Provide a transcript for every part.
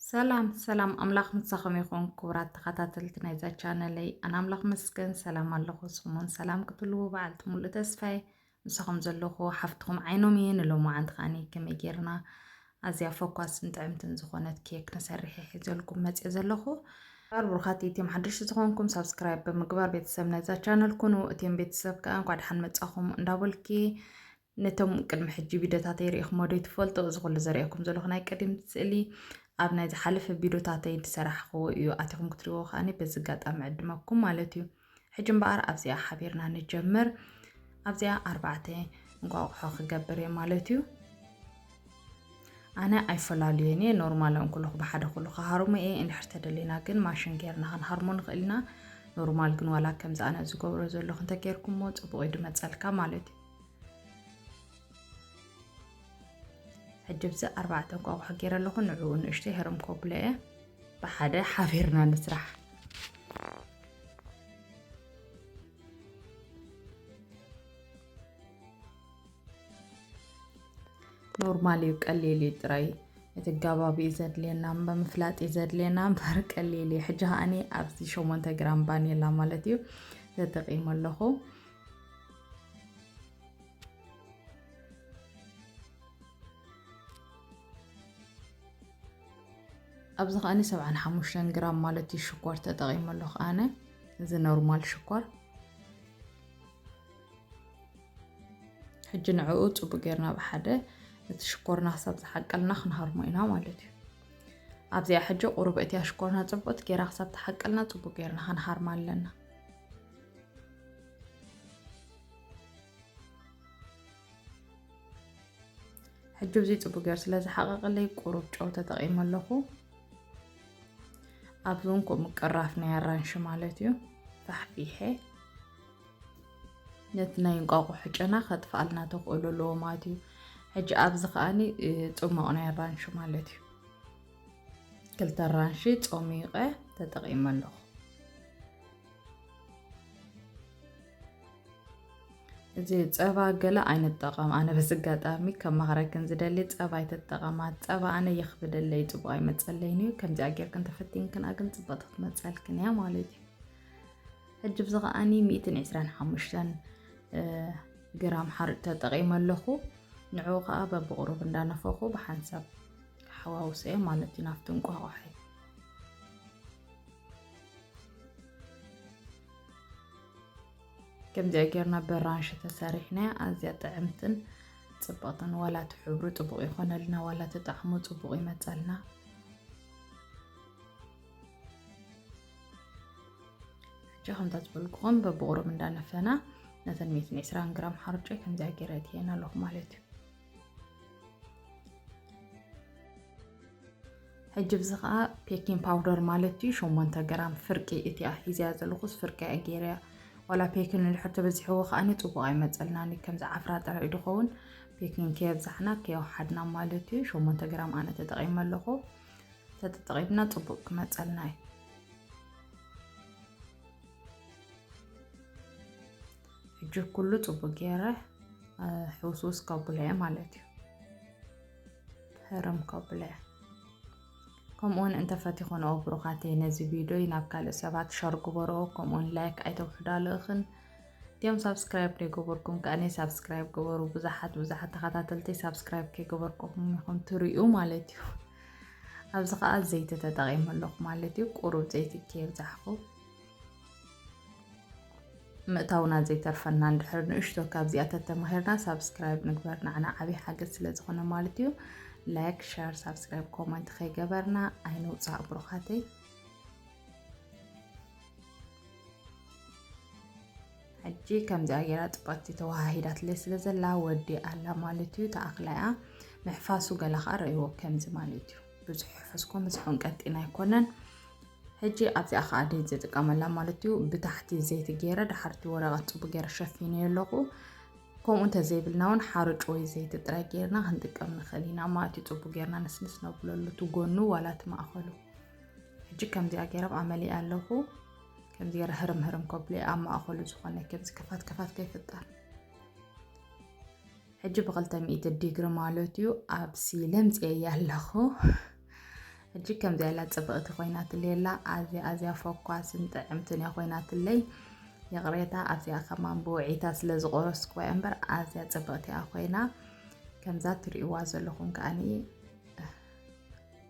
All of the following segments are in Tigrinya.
ሰላም ሰላም፣ ኣምላኽ ምሳኹም ይኹን ክቡራት ተኸታተልቲ ናይዛ ቻነለይ። ኣነ ኣምላኽ መስገን ሰላም ኣለኹ። ስሙን ሰላም ክትህልዉ በዓልቲ ሙሉእ ተስፋ እየ። ምሳኹም ዘለኹ ሓፍትኹም ዓይኖም እየ። ንሎማዓንቲ ከኣኒ ከመይ ጌርና ኣዝያ ፈኳስን ጥዕምትን ዝኾነት ኬክ ንሰርሕ እየ ሒዘልኩም መፅየ ዘለኹ። ር ብሩኻት ዩቲዩብ ሓደሽቲ ዝኾንኩም ሳብስክራይብ ብምግባር ቤተሰብ ናይዛ ቻነል ኩኑ። እቲም ቤተሰብ ከኣ እንኳዕ ደሓን መጻኹም እንዳበልኪ፣ ነቶም ቅድሚ ሕጂ ቪድዮታተይ ርኢኹሞ ዶ ትፈልጡ? እዚ ኩሉ ዘርእየኩም ዘለኹ ናይ ቅድም ስእሊ ኣብ ናይ ዝሓለፈ ቪድዮታተይ ዝሰራሕኽዎ እዩ። ኣቲኹም ክትሪእዎ ከኣኒ በዚ ኣጋጣሚ ዕድመኩም ማለት እዩ። ሕጂ እምበኣር ኣብዚኣ ሓቢርና ንጀምር። ኣብዚኣ ኣርባዕተ እንቋቑሖ ክገብር እየ ማለት እዩ። ኣነ ኣይፈላልዮን እየ፣ ኖርማል እንኩለኹ ብሓደ ኩሉ ክሃርሞ እየ። እንድሕር ተደሊና ግን ማሽን ጌርና ክንሃርሞ ንኽእል ኢና። ኖርማል ግን ዋላ ከምዚ ኣነ ዝገብሮ ዘለኹ እንተጌርኩሞ ጽቡቕ እዩ ድመጸልካ ማለት እዩ። ሕጂ ብዚ ኣርባዕተ እንቋቑሖ ገይረ ኣለኹ። ንዕኡ ንእሽተይ ህርም ከብሎ እየ። ብሓደ ሓቢርና ንስራሕ። ኖርማል እዩ፣ ቀሊል እዩ። ጥራይ እቲ ኣጋባቢ እዩ ዘድልየና እምበር፣ ምፍላጥ እዩ ዘድልየና እምበር ቀሊል እዩ። ሕጂ ከኣኒ ኣብዚ ሸሞንተ ግራም ቫኒላ ማለት እዩ ተጠቒመ ኣለኹ። ኣብዚ ከኣኒ ሰብዓን ሓሙሽተን ግራም ማለት እዩ ሽኮር ተጠቒመ ኣለኹ ኣነ። እዚ ኖርማል ሽኮር። ሕጂ ንዕኡ ጽቡቕ ጌርና ብሓደ እቲ ሽኮርና ክሳብ ዝሓቀልና ክንሃርሞ ኢና ማለት እዩ። ኣብዚኣ ሕጂ ቁሩብ እቲያ ሽኮርና ጽቡቕቲ ጌራ ክሳብ ትሓቀልና ጽቡቕ ጌርና ክንሃርማ ኣለና። ሕጂ እዚ ጽቡቕ ጌር ስለ ዝሓቐቐለይ ቁሩብ ጨው ተጠቒመ ኣለኹ። ኣብዚ እውን ከምኡ ቅራፍ ናይ ኣራንሺ ማለት እዩ ፋሕፊሐ ነቲ ናይ እንቋቑሖ ጨና ከጥፍኣልና ተኽእሎ ኣለዎ ማለት እዩ። ሕጂ ኣብዚ ከኣኒ፣ እ፣ ጽሟቕ ናይ ኣራንሺ ማለት እዩ። ክልተ ኣራንሺ ጾሚቐ ተጠቒመ ኣለኹ። እዚ ጸባ ገለ ኣይንጠቐም። ኣነ በዚ ኣጋጣሚ ከማኽረክን ዝደሊ ጸባ ኣይትጠቐማ። ጸባ ኣነ የኽብደለይ፣ ጽቡቕ ኣይመጸለይን እዩ። ከምዚኣ ጌርክን ተፈቲንክን ግን ጽብቕቲ ክትመጸልክን እያ ማለት እዩ። ሕጂ ብዚ ከኣኒ ሚእትን ዕስራን ሓሙሽተን፣ እ፣ ግራም ሓርጭ ተጠቒመ ኣለኹ። ንዕኡ ከኣ በብቑሩብ እንዳነፈኹ ብሓንሳብ ክሓዋውሶ እየ ማለት እዩ ናብቲ እንቋቑሖ። ከምዚኣ ጌርና በራንሺ ተሰሪሕናያ። ኣዝያ ጥዕምትን ጽብቕትን፣ ዋላ እቲ ሕብሩ ጽቡቕ ይኾነልና፣ ዋላ እቲ ጣዕሙ ጽቡቕ ይመጸልና። ሕጂ ከምታ ዝበልኩኹም በብቑሩብ እንዳነፈና ነተን ሚእትን ዕስራን ግራም ሓርጨይ ከምዚኣ ጌረ እትየን ኣለኹ ማለት እዩ። ሕጂ ብዚ ኸዓ ቤኪንግ ፓውደር ማለት እዩ፣ ሸሞንተ ግራም ፍርቂ እቲኣ ሒዘያ ዘለኹስ ፍርቂ እያ ገይረያ። ዋላ ቤኪንግ እንድሕር ተበዚሕዎ ከዓኒ ጽቡቕ ኣይመጸልናን እዩ፣ ከምዚ ዓፍራ ጥራይ እዩ ዝኸውን። ቤኪንግ ከየብዛሕና ከየውሓድና ማለት እዩ። ሸሞንተ ግራም ኣነ ተጠቒመ ኣለኹ። ተተጠቒምና ጽቡቕ ክመጸልና እዩ። ሕጂ ኩሉ ጽቡቕ ገይረ፣ እ፣ ሕውስውስ ከብሎ እየ ማለት እዩ። ህርም ከብሎ እየ። ከምኡውን እንተፈቲኹንኦ ብሩኻተይ ነዚ ቪድዮ ናብ ካልእ ሰባት ሸር ግበርኦ፣ ከምኡውን ላይክ ኣይተውሕዱ ኣልእኽን። እቲኦም ሳብስክራይብ ዘይገበርኩም ከኣ ሳብስክራይብ ግበሩ። ብዙሓት ብዙሓት ተኸታተልቲ ሳብስክራይብ ከይገበርኩም ኢኹም ትርእዩ ማለት እዩ። ኣብዚ ከኣ ዘይቲ ተጠቒመ ኣለኹ ማለት እዩ። ቁሩብ ዘይቲ ከየብዛሕኩ። ምእታውና ዘይተርፈና እንድሕር ንእሽቶ ካብዚኣ ተተማሂርና ሳብስክራይብ ንግበር፣ ንዓና ዓብዪ ሓገዝ ስለ ዝኾነ ማለት እዩ። ላይክ፣ ሸር፣ ሳብስክራይብ፣ ኮመንት ከይገበርና ኣይንውጻእ ብሩኻተይ። ሕጂ ከምዚኣ ገይራ ጽብቕቲ ተወሃሂዳትለይ ስለ ዘላ ወዲኣ ኣላ ማለት እዩ። ተኣኽላ እያ። ምሕፋሱ ገለ ኸኣ ረእይዎ ከምዚ ማለት እዩ። ብዙሕ ሕፈስኩም፣ ብዙሕ እውን ቀጢን ኣይኮነን። ሕጂ ኣብዚኣ ኸኣ ደይ ዝጥቀመላ ማለት እዩ። ብታሕቲ ዘይቲ ገይረ፣ ድሓርቲ ወረቐት ጽቡቕ ገይረ ሸፊነዮ ኣለኹ። ከምኡ እንተዘይብልና እውን ሓርጭ ወይ ዘይቲ ጥራይ ገይርና ክንጥቀም ንኽእል ኢና ማለት እዩ። ጽቡቕ ገይርና ንስንስ ነብለሉ፣ እቲ ጎኑ ዋላ እቲ ማእኸሉ። ሕጂ ከምዚኣ ገይረ ኣብኣ መሊኣ ኣለኹ። ከምዚ ገይረ ህርም ህርም ከብሎ ኣብ ማእኸሉ ዝኾነ ከምዚ ክፋት ክፋት ከይፍጠር። ሕጂ ብኽልተ ሚእቲ ዲግሪ ማለት እዩ ኣብሲለ ምፅኤያ ኣለኹ። ሕጂ ከምዚኣ ኢላ ጽብቕቲ ኮይናትለይ ኣላ። ኣዝያ ኣዝያ ፈኳስን ጥዕምትን እያ ኮይናትለይ። ይቕሬታ ኣብዚኣ ከማን ብውዒታ ስለ ዝቆረስኩዋ እያ እምበር ኣዝያ ጽብቕቲ እያ ኮይና። ከምዛ ትርእይዋ ዘለኹም ከኣኒ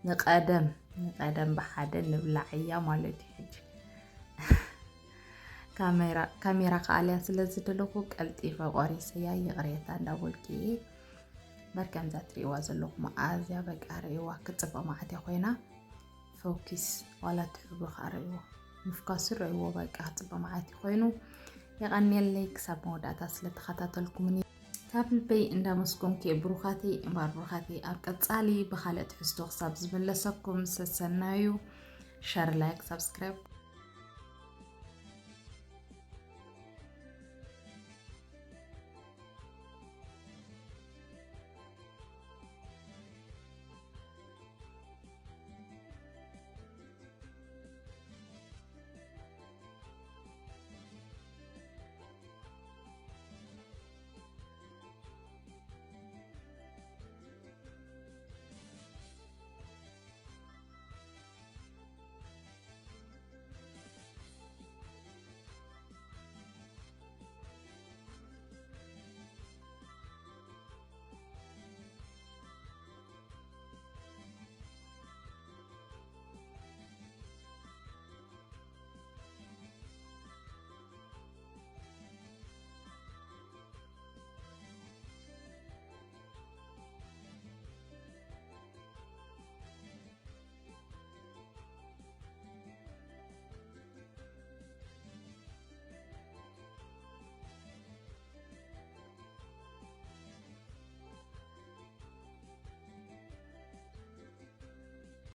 ንቐደም ንቐደም ብሓደ ንብላዕ እያ ማለት እዩ። ሕጂ ካሜራ ካሜራ ክኣልያ ስለ ዝደለኹ ቀልጢፈ ቆሪሰያ ይቕሬታ እንዳበልኩ እየ። በር ከምዛ ትርእይዋ ዘለኹም ኣዝያ በቃ ርእይዋ ክጽብቕ መዓት እያ ኮይና። ፎኪስ ዋላ ትሕብሩ ከዓ ርእይዎ ምፍካሱ ርእይዎ በቃ ክጽብቕ መዓት እዩ ኮይኑ። የቐንየለይ ክሳብ መወዳእታ ስለተኸታተልኩምኒ ካብ ልበይ እንዳመስገንኩ እየ ብሩኻተይ። እምበር ብሩኻተይ ኣብ ቀጻሊ ብኻልእ ትሕዝቶ ክሳብ ዝምለሰኩም ሰሰናዩ። ሸር፣ ላይክ፣ ሳብስክራይብ